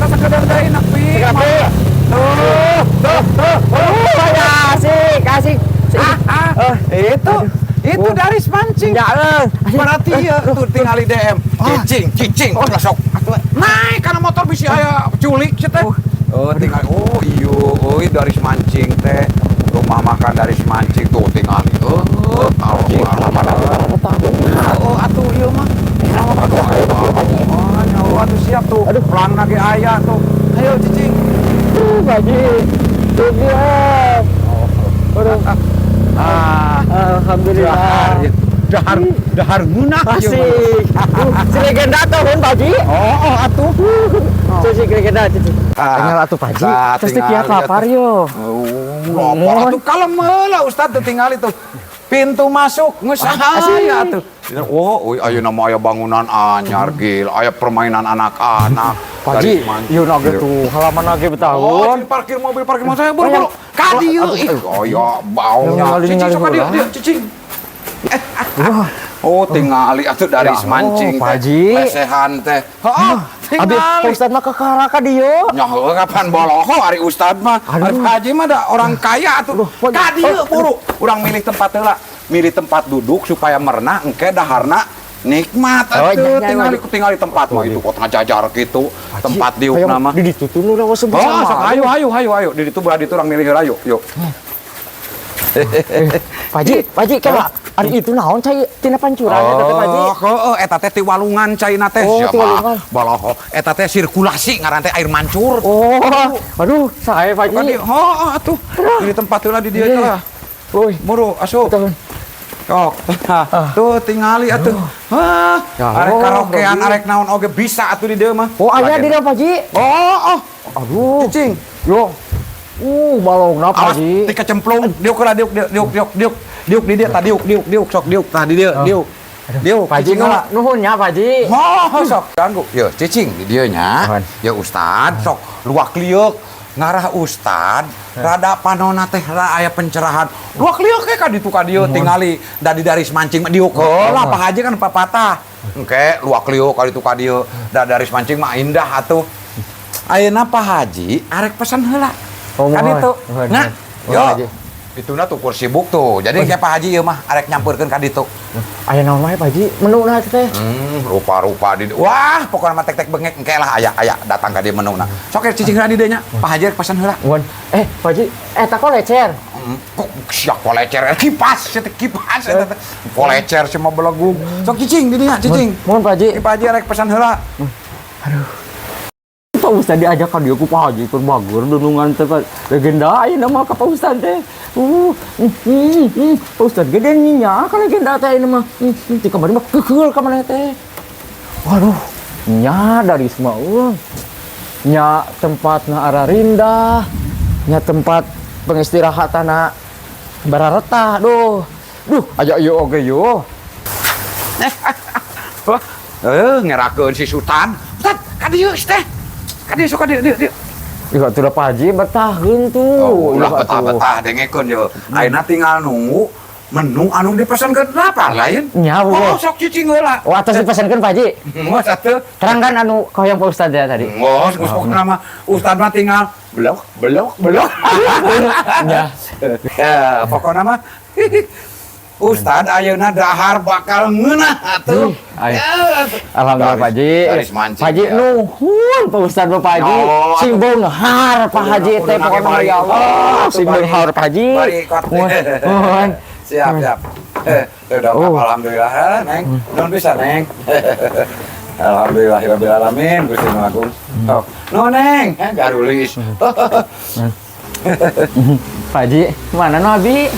Eta sakedar deui nepi. Nepi. Tuh, tuh, tuh. Oh, ya asik, asik. Ah, ah. Oh. Itu Oh. dari mancing. Ya, eh. Berarti ya tuh tinggali DM. Cicing, cicing, oh, sok. Naik karena motor bisa aya culik sia teh. Oh, tinggal, oh iyo, oh dari mancing teh. Rumah makan dari mancing tuh tinggali. Oh, oh, atuh ieu mah. Aduh, ayo, oh, nyawa atuh siap tuh. Aduh. Pelang lagi aya tuh. Ayo cicing. Pak Haji. Tuh dia. Aduh. Ah, Alhamdulillah. Dahar, dahar, dahar ngeunah ieu mah. Asik. Si legenda tuh, Pak Haji. Oh, atuh. Cuci legenda, cuci. Ah. Tinggal atuh Pak Haji. Ah, Terus teu kiat tinggal, lapar yo. Oh, lapar atuh kalem heula Ustad tuh tinggal itu. Pintu masuk geus aya atuh. Oh, euy ayeuna mah aya bangunan anyar gil, aya permainan anak-anak. Pak Haji, ieu na ge tuh halaman lagi Oh, betahun. parkir mobil saya buru-buru. Ka dieu ih, oh ya baunya. Ningali- Cicing ningali sok ka dieu, heula. dieu cicing. Oh, tingali atuh dari Ya, mancing oh, Pak teh. Haji. Lesehan teh. Heeh, Abi tingali. Pak Ustad mah kakara ka dieu. Nya heueuh kapan boloho ari ustad mah. Aduh. Ari Pak Haji mah da orang kaya atuh. Pak- Ka dieu buru. Urang milih tempat heula. Milih tempat duduk supaya merenah engke daharna nikmat Oh, atuh. iya, iya, Tingali iya. tingali tempat mah itu kok ngajajar gitu. Tempat diukna mah. Di ditu tuh nu rawas Oh, sok ayo ayo ayo ayo di ditu belah ditu urang milih heula yuk. Yuk. Pak Haji, Pak Haji, kela ari itu naon cai tina pancuran eta teh Pak Haji? Oh, heeh, eta teh ti walungan caina teh. Oh, Sia ti mah. walungan. Boloho, eta teh sirkulasi ngaran teh air mancur. Oh, aduh, sae Pak Kan Haji. di, oh, atuh. Di tempat heula di dieu Iya. lah. Woi, Buru, asup. betul. Sok, tuh tingali atuh. Hah, Ya, arek oh, karaokean, Robi. arek naon oge bisa atuh di dieu mah. Oh, aya di dieu Pak Haji. Oh, oh. Aduh. Cicing. Yo. Balongna Pak Awas, Haji. ti kecemplung. Diuk heula, diuk, diuk, diuk, diuk, diuk. Diuk di dieu, tah diuk, diuk, diuk, sok diuk, tah di dieu, diuk. Diuk, Pak Haji cicing heula. nuhun nya Pak Haji. Oh, sok ganggu. Yo, cicing di dieu nya. Nuhun. Ya Ustad, sok luak lieuk ngarah Ustad, rada panona teh rada aya pencerahan. Luak lieuk ke ka ditu ka dieu tingali da di daris mancing mah diuk heula Pak Haji kan papatah. Engke luak lieuk ka ditu ka dieu, da daris mancing mah indah atuh. Ayeuna Pak Haji arek pesan heula. Oh, Ka mohon. ditu. Mohon, Nah, mohon. yo. Haji. Ituna tuh kursi buk tuh. Jadi kayak Pak Haji ieu mah arek nyamperkeun ka ditu. Aya naon wae Pak Haji? Menuna teh. Rupa-rupa di wah, pokoknya mah tek-tek bengek engke lah aya aya datang ka dieu menuna. Sok ya cicing heula di dieu nya. Pak Haji rek pesan heula. Mohon. Eh, Pak Haji, eta kolecer. Kok sia kolecer kipas sia teh kipas eta teh. Kolecer sia mah belegug. Sok cicing di dinya cicing. Mohon Pak Haji. Pak Haji rek pesan heula. Pak Ustad diajak ka dieu ku Pak Haji keur bager dunungan teh Pak. Legenda ayeuna mah ka Pak Ustad teh. Pak Ustad gede nya ka legenda teh ayeuna mah. Ti kamari mah kekeul ka maneh teh. Waduh, nya dari semua eueuh. Nya tempatna ararindah, nya tempat pengistirahatan bararetah duh. Duh, aya ieu oge yo. Wah, eh ngerakeun si Sultan. Ustad, ka dieu teh. Ka dieu sok ka dieu dieu dieu. Ih, atuh da Pak Haji betaheun tuh. Oh, ulah Atuh. betah-betah dengekeun yo. Ayeuna tinggal nunggu menu anu dipesankeun lapar lain. Nya, Bu. Oh, sok cicing heula. Oh, atas dipesankeun Pak Haji. Ngos atuh. Terangkan anu hoyong Pak Ustad ya tadi. Ngos, ngos pokokna mah Ustad mah tinggal belok, belok, belok. Ya. Ya, pokokna mah Ustad ayeuna dahar bakal ngeunah atuh. Ih, ayo. Ya, Alhamdulillah Pak Haji. Garis mancing, Pak Haji ya. nuhun Pak Ustad Pak Haji. Oh, Sing beunghar Pak Haji teh Kudu pokokna ya Allah. Sing beunghar Pak Haji. Bari kot. Nuhun. Siap, siap. Eh, udah Oh. alhamdulillah, eh, Neng. Nuhun bisa, Neng. Alhamdulillahirabbil alamin, Gusti Nu Agung. Oh, nuhun, Neng. Eh, garulis. Pak Haji, mana nu abi?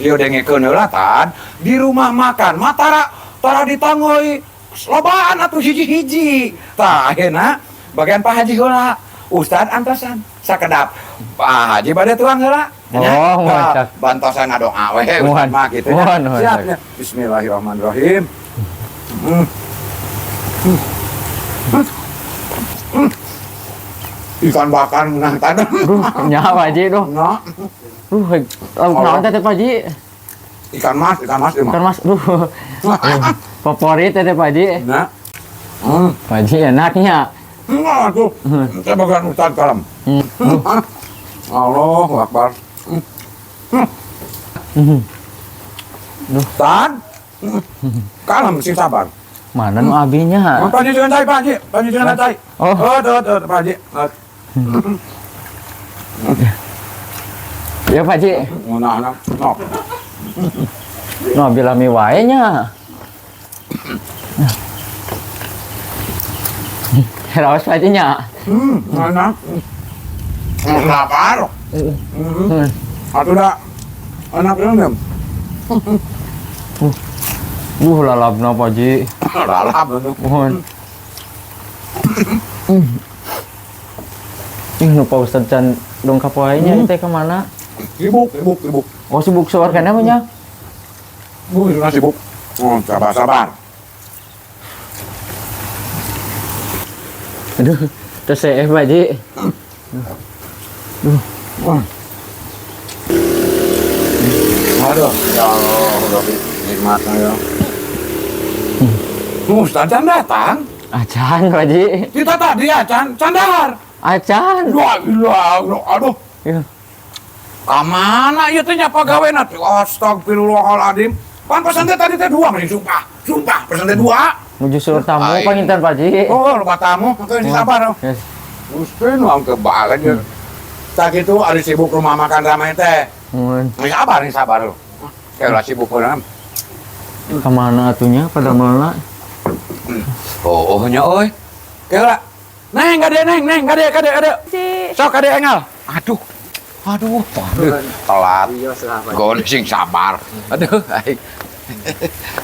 Ieu dengekeun heula tan di rumah makan mah tara tara ditanggoi lobaan atuh hiji-hiji. Tah ayeuna bagian Pak Haji heula. Ustad antosan sakedap. Pak Haji bade tuang heula. Oh, Nya. mantap. Bantosan ngadoa we Ustad Mohon. mah kitu nya. Mohon, mohon. Siap nya. Bismillahirrahmanirrahim. Ikan bakar menang tanah. Duh, nya Pak Haji duh. Nah, Duh, lauk naon teh Pak Haji? Ikan mas, ieu mah. Ikan mas, duh. Favorit teh Pak Haji. Nah. Pak Haji enaknya. Enggak tuh. Saya bagian Ustad kalem. Allahu Akbar. Ustad. Kalem sing sabar. Mana nu abinya? Pak Haji jangan cai, Pak Haji. Pak Haji jangan cai. Oh. Oh, tuh, tuh, Pak Haji. Ya Pak Haji. Nah, nah, nah. Nu abi lami wae nya. Raos Pak Haji nya. Enak. Lapar. Atuh dah. Enak ini. Lalapna Pak Haji. Lalap. Mohon. Ih, nu Pak Ustad can dongkap wae nya teh ka mana? Sibuk, sibuk, sibuk. Oh, sibuk seueur keneh mah nya. Sudah sibuk. Oh, sabar, sabar. Aduh, terus saya Pak Haji. Duh. Wah. Aduh, ya Allah, udah nikmatnya ya. Ustaz can datang. Acan, Pak Haji. Kita tadi acan, candar. Acan. Wah, ilah, aduh. Ya. Kamana ieu teh nya pagawena teh? Astagfirullahaladzim. Pan pesan teh tadi teh dua mending sumpah. Sumpah, pesan teh dua. Nuju seueur tamu panginten Pak Haji. Oh, lupa tamu, engke sabar. Yes. Gusti nu angke balik ya. Tak itu ada sibuk rumah makan ramai teh. Mun. Nih sabar, nih sabar lu. Kayak lah sibuk orang. Kemana atunya pada mana? Oh, nya euy. Kayak lah. Neng, kade neng, neng, kade, kade, kade. Sok kade engal. Aduh. Aduh, aduh, telat. Gon sing sabar. Aduh, aing.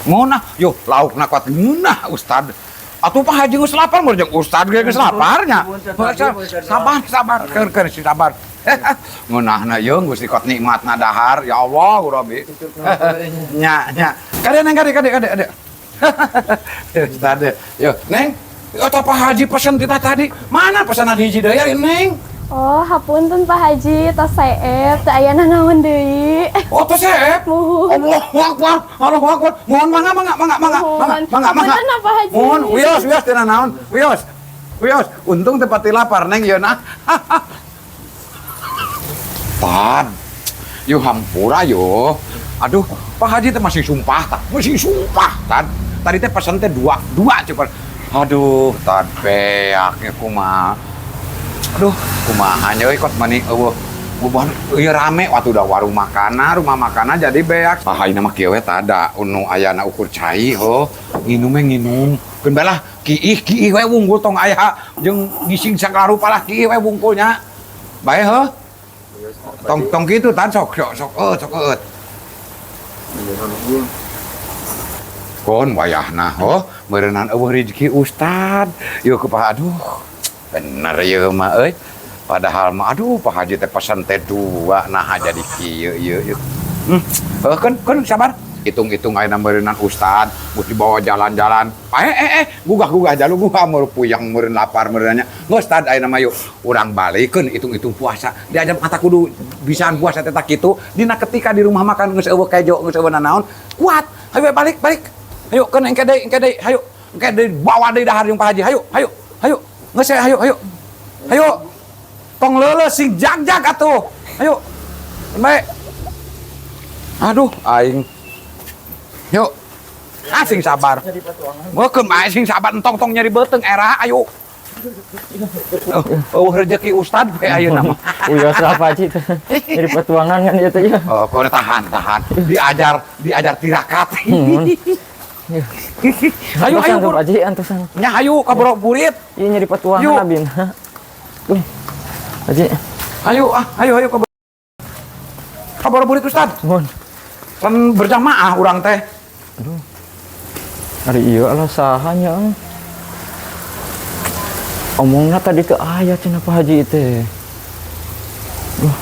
Ngunah, yo laukna kuat ngunah Ustad. Atuh Pak Haji geus lapar mun jeung Ustad ge geus laparnya. Sabar, sabar, keur keur sing sabar. Ngunahna yeung Gusti kot nikmatna dahar. Ya Allah, Rabbi. Nya, nya. Kade neng, kade, kade, kade, kade. Ustad, yo, neng. Atuh Pak Haji pesen kita tadi. Mana pesanan hiji deui ya, neng? Oh, hapunten Pak Haji, tos seep, teu aya nanaon deui. Oh, tos seep? Muhun. Allahu Akbar, Allahu Akbar. Mohon mangga, mangga, mangga, mangga, mangga, mangga, mangga. Hapunten Pak Haji. Mohon, wios, wios teu nanaon, wios. Wios, untung teu pati lapar neng ieu nah. Tad. Yo hampura yo. Aduh, Pak Haji teh masih sumpah tah, masih sumpah tad. Tadi teh pesen teh dua, dua cepat. Aduh, tad beak kumaha. Aduh, kumaha nya euy kot mani eueuh. Bubuhan ieu rame waktu udah warung makanan, rumah makanan jadi beak. Ah, ayeuna mah kieu we tada nu ayana ukur cai heuh. Nginum we nginum. Keun bae lah kiih kiih we wungkul tong aya jeung gising sagala rupa lah kiih we wungkulnya. Bae heuh. Tong tong kitu tan sok sok sok eueuh sok eueuh. Kon wayahna heuh meureunnan eueuh rezeki ustad. Ieu kumaha aduh. Bener ieu mah euy. Padahal mah aduh Pak Haji teh pesan teh dua nah jadi kieu ieu ieu. Heuh keun keun sabar. Hitung-hitung ayeuna meureunnan ustad geus dibawa jalan-jalan. Gugah-gugah jalu gugah meureun puyeng meureun lapar meureunnya. Geus tad ayeuna mah yuk urang balikeun hitung-hitung puasa. Diajak mata kudu bisaan puasa teh tak kitu. Dina ketika di rumah makan geus eueuh kejo geus eueuh nanaon kuat. Hayu balik balik. Hayu keun engke deui hayu. Engke deui bawa deui dahar jeung Pak Haji. Hayu hayu hayu. Geus hayu hayu. Hayu. Tong leuleus sing jag-jag atuh. Hayu. Bae. Aduh aing. Yuk. Ah sing sabar. Meukeun aing sing sabar entong-tong nyeri beuteung era ayo. Oh, rezeki ustad we ayeuna mah. Uyos lah Pak Haji teh. Nyeri petuangan kan ieu teh ya. Oh, kau tahan, tahan. Diajar, diajar tirakat. Ayo, ayo, Pak Haji, antosan. Nya ayo ka burit. Ieu nyeri petuangan abina. Tuh. Haji. Ayo, ah, ayo, ayo ka burit ustad. Mohon. Kan berjamaah urang teh. Aduh. Ari ieu alah saha nya. Omongna tadi teu aya cenah Pak Haji teh. Duh.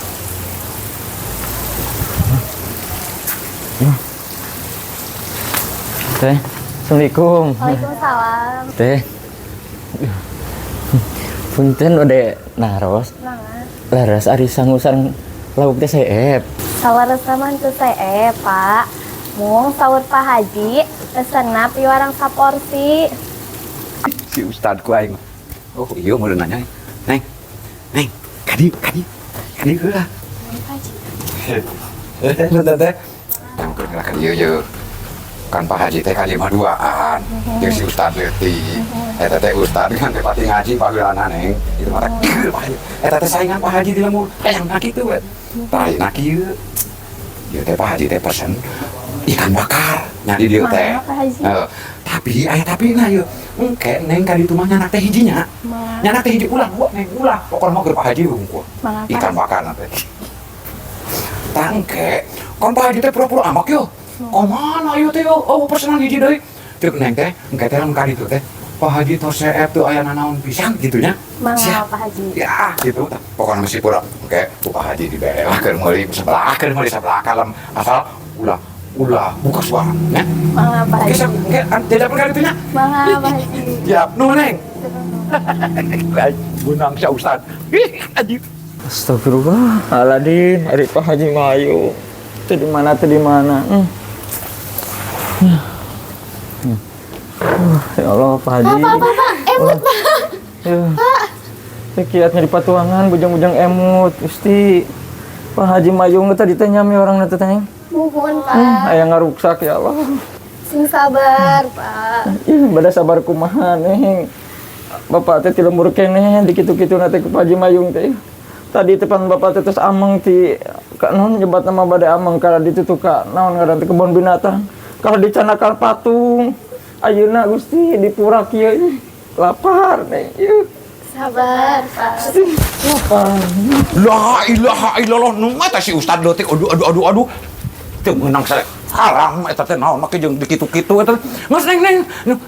Duh. Teh, Assalamualaikum. Waalaikumsalam. Teh. Punten ode naros. Laras ari sangusan lauk teh seep. Sawaresna mah teu seep, Pak. Mung saur Pak Haji pesenna piwarang saporsi. Si ustad ku aing. Oh, iya mau nanya. Neng. Neng, kadieu, kadieu. Kadieu heula. Pak Haji. Eh, teh teh. Yang keur ka dieu ye. Kan Pak Haji teh ka dieu mah duaan. Jeung si Ustad leutik. Eta teh Ustad kan teh pati ngaji baheulana, Neng. Itu mah teh Pak Haji. Eta teh saingan Pak Haji di lembur. Hayang kitu we. Tah ayeuna kieu. Ieu teh Pak Haji teh pesen ikan bakar. Nya di dieu teh. Mangga, Pak Haji. Heeh. Tapi aya tapi nah ieu. Engke Neng ka ditu mah nyandak teh hijinya. Mangga. Nyandak teh hiji, ulah dua, Neng, ulah. Pokokna mah keur Pak Haji hungkul. Mangga, Pak Ikan Haji. bakar teh. Tangke, kan Pak Haji teh pura-pura ambak yo. Kok mana ieu teh yo? Oh, pesenan hiji deui. Ceuk Neng teh, engke teh lamun ka ditu teh. Pak Haji tos seep tuh aya nanaon pisan gitu nya. Mangga, Siap. Pak Haji. Ya, gitu. Pokoknya mesti pura. Oke, ku Pak Haji dibere lah keur meuli sebelah, keur meuli sebelah kalem asal ulah ulah buka suara nya. Mangga, Pak Oke, Haji. siap. Oke, jajal ka ditu nya. Mangga, Pak Haji. Siap, nuhun, Neng. Benang si Ustad. Ih, anjing. Astagfirullah, Aladin, ari Pak Haji Mayu. Itu di mana, itu di mana? Hmm. Hmm. Ya Allah, Pak Haji. Pak, Pak, Pak, emut, Pak. Ya. Teh kiatnya di patuangan, bujang-bujang emut, Gusti. Pak Haji Mayung tadi teh nyami orang nanti teh. Muhun, Pak. Aya ngaruksak, ya Allah. Sing sabar, Pak. Ih, bada sabar kumaha, Neng. Bapak teh ti lembur keneh dikitu-kitu teh ku Pak Haji Mayung teh. Tadi depan bapak teh terus ameng ti ka naon nyebat nama bade ameng kana ditu tuh ka naon ngaran teh kebun binatang. Kalau dicanakan patung. Ayeuna Gusti di pura kieu ih. Lapar, Neng. Ieu. Sabar, Pak. Gusti, lapar. La ilaha illallah, nu eta si Ustad leutik, aduh aduh aduh aduh. Teu meunang saya. Haram eta teh naon make jeung dikitu-kitu eta. Geus, Neng, Neng.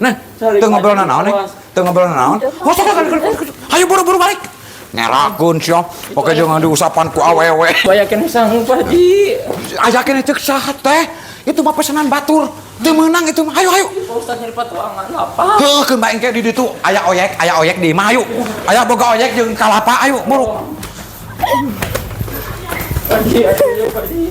Neng, teu ngobrol naon, Neng? Teu ngobrol naon? Oh, sok, sok, sok, sok. Ayo buru-buru balik. Ngerakeun sia. Poke jeung diusapan ku awewe. Bayakin sangu, Pak Haji. Aya keneh ceuk saha teh? Itu mah pesanan batur. Teu meunang itu mah. Ayo ayo. Pak Ustad nyeri patuangan lapar. Heuh, keun bae engke di ditu aya oyek di imah, ayo. Aya boga oyek jeung kalapa, ayo buru. Pak Haji, ayo, Pak Haji.